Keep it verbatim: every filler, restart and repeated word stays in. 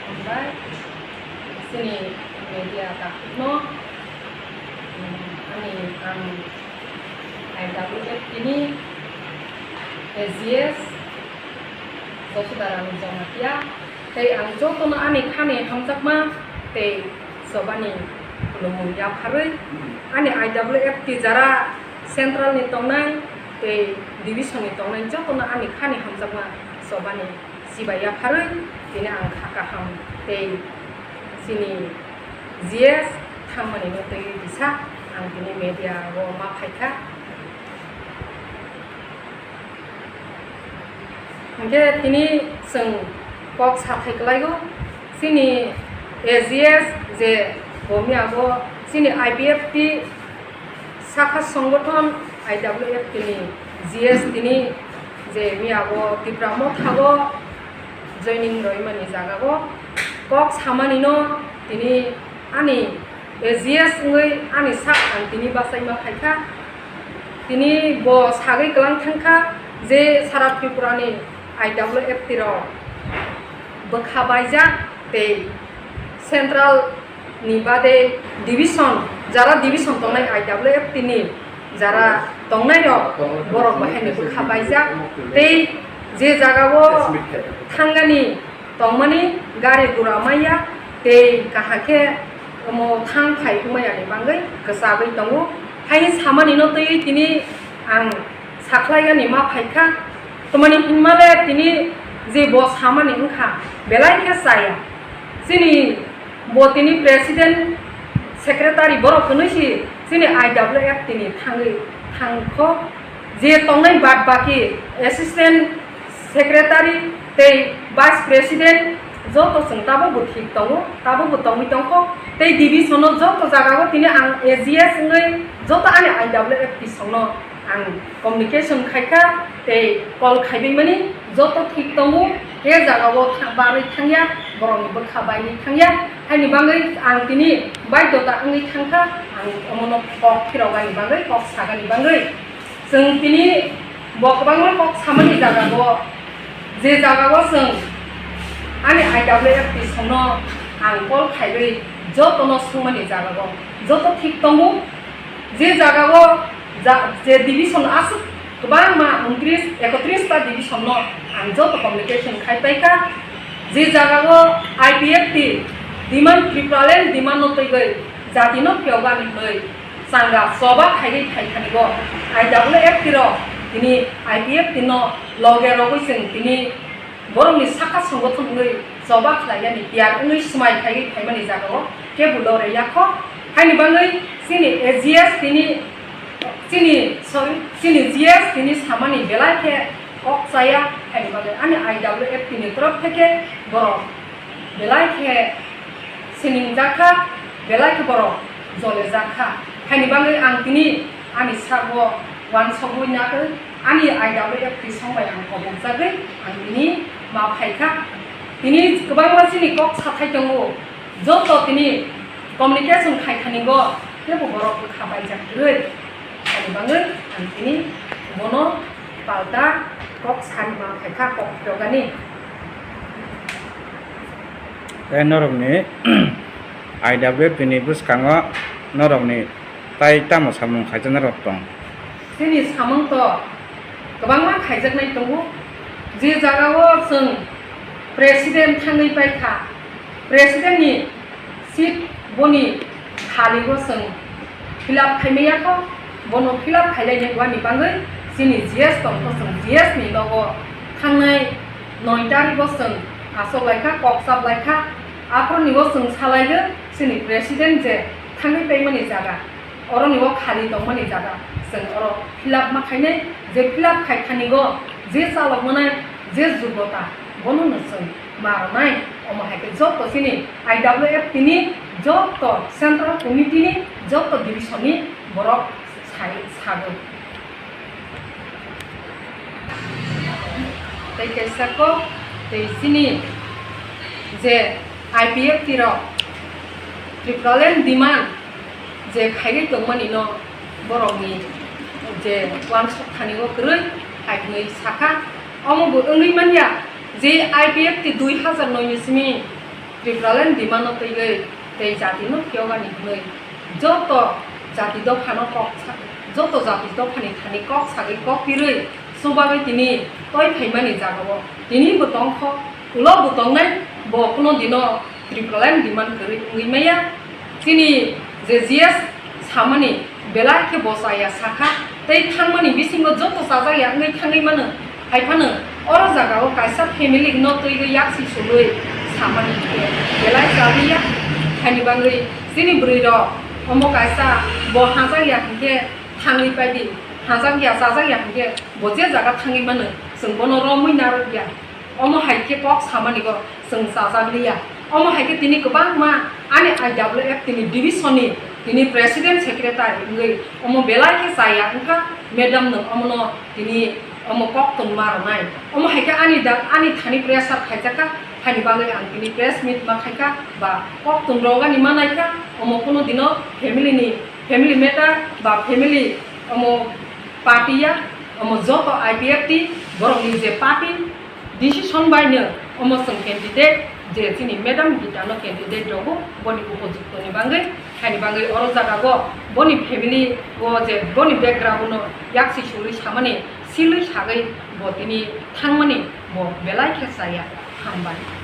Bai, chini media takhukno, um, ani ang I W F T ni A G S Josudarani Jamatia, tei ang jotono ani khani hamjakma tei chobani khulumung yapharwi ani I W F T jara central ni tongnai tei division ni tongnai jotono ani khani hamjakma chobani chibai yapharwi tini ang kha kaham tei chini G S thangmani no twi kisa ang tini media o ma phaikha. Hingke tini chwng kok sathai kwlaigo chini A G S je bo miyago chini I P F T sakha songothon I W F T ni G S tini je miyago Tipra Mothago joining roimani jagao kok samani no tini ani A G S wngwi ani sak ang tini bachaima phaikha. Tini bo sagwi kwlang thangkha je sara Tripura ni I W F T rok bwkha baijak tei central ni bade division, jara division tongnai I W F T ni jara tongnai rok borok bahai ni bwkha baijak tei je jagao thangani tongmani gari gura maya tei kaham khe omo thang phai wngmaya ni bagwi kwchagwi tongo. Haini samani no twi tini ang sakhlai gani ma phaikha. Tamani hinmale tini je bo samani wngkha belai khe chaya. Chini bo tini president secretary borok hwnwi si chini I W F T ni thangwi thangkho. Je tongnai bad baki assistant secretary tei vice president joto chwng tabukbo thik tongo, tabukbo tongwi tongkho. Tei division o joto jagao tini ang A G S wngwi joto ani I W F T songno ang communication khaikha tei call khaibaimani joto thik tongo, he jagao tha-, barwi thangya, borokni bwkha bairwi thangya, haini bagwi ang tini baidota wngwi thangkha, ang omono kok phirokgani bagwi, kok sagani bagwi. Chwng tini bo kwbangma kok samani jagao, je jagao chwng ani I W F T songno ang call khaiwi jotono swngmani jagao joto thik tongo. Je jagao ja-, je division aswk kwbangma untris, ekotris ta division no ang joto communication khai paikha. Je jagao I P F T demand, Tipraland demand no twiwi jati no phiyokgani hwnwi changa choba khaiwi phaikha ni bo I W F T rok tini I P F T no loge rogwi chwng tini borokni saka songothon wngwi choba khlaiyani tiyar wngwi swmai khaiwi phaimani jagao kebo lore yakho. Haini bagwi chini A G S tini, chini, sorry, chini G S tini samani belai khe kok chaya, haini bagwi ani I W F T ni torof theke borok belai khe siningjakha, belai khe borok jolejakha. Haini bagwi ang tini ani sago wansogwi nagwi ani I W F T song bai ang kobokjagwi ang tini ma phaikha. Tini kwbangma chini kok sathai tongo, joto tini communication khai thani go, tebo borok bwkha baijak kwrwi. Ani bagwi ang tini bono palta kok sani ma phaikha, kok phirogani. Tei norokni I W F T ni bwskango norokni tai tamo samung khaijaknai rok tong? Chini samung to kwbangma khaijaknai tongo, je jagao chwng president thangwi paikha, president ni seat boni khali bo chwng fill up khaimaya kho, bono fill up khailaini wani bagwi chini G S tongkho, chwng G S ni nogo thangnai noi tarikgo chwng achuk laikha, kok chap laikha, aphuru ni bo chwng salaigo chini president je thangwi paimani jaga, oroni o khali tongmani jaga chwng oro fill up ma khainai, je fill up khai thani go je chalok manai je jugota bono no chwng ma rwnai. Omo hai khe joto chini I W F T ni joto central committee ni joto division ni borok sai sago. Tei kaisa kok tei chini je I P F T rok Tipraland demand je khaiwi tongmani no borokni je uansuk thani o kwrwi hai hwnwi sakha. Omo bo wngwi manya je I P F T dui hazar noi ni simi Tipraland demand no twiwi tei jati no phiyogani hwnwi joto jati dopha no kok sa-, joto jati dopha ni thani kok sagwi kok pirwi chubagwi tini toi phaimani jagao tini bo tongkho, ulo bo tongnai, bo kuno dino Tipraland demand kwrwi wngwi maya. Chini je G S samani belai khe bo chaya sakha, tei thangmani bisingo joto chajakya wngwi thangwi mano. Hai phano oro jagao kaisa family no twiwi yaksi sugwi samani khe belai chaliya. Haini bangwi chini bwrwi rok omo kaisa bo hajakya hinkhe thangwi paidi, hajakya chajakya hinkhe bo je jaga thangwi mano chwng bono romwi narwkya. Omo hai khe kok samani go chwng chajak liya. Omo hai khe tini kwbangma ani I W F tini division ni tini president secretary wngwi omo belai khe chaya wngkha madam no omono tini omo kok tongma rwnai. Omo hai khe ani da, ani thani pressure khaijak kha, haini bagwi ang tini press meet ma khaikha ba kok tong rogani ma naikha. Omo kuno dino family ni, family matter ba family omo party ya, omo joto I P F T borok ni je party decision bai no omo chwng candidate je chini madam Gita no candidate rogo boni upojukto ni bangwi, haini bangwi oro jaga go boni family o je boni background no yaksi suri samani silwi sagwi bo tini thangmani bo belai khe chaya. Hambai.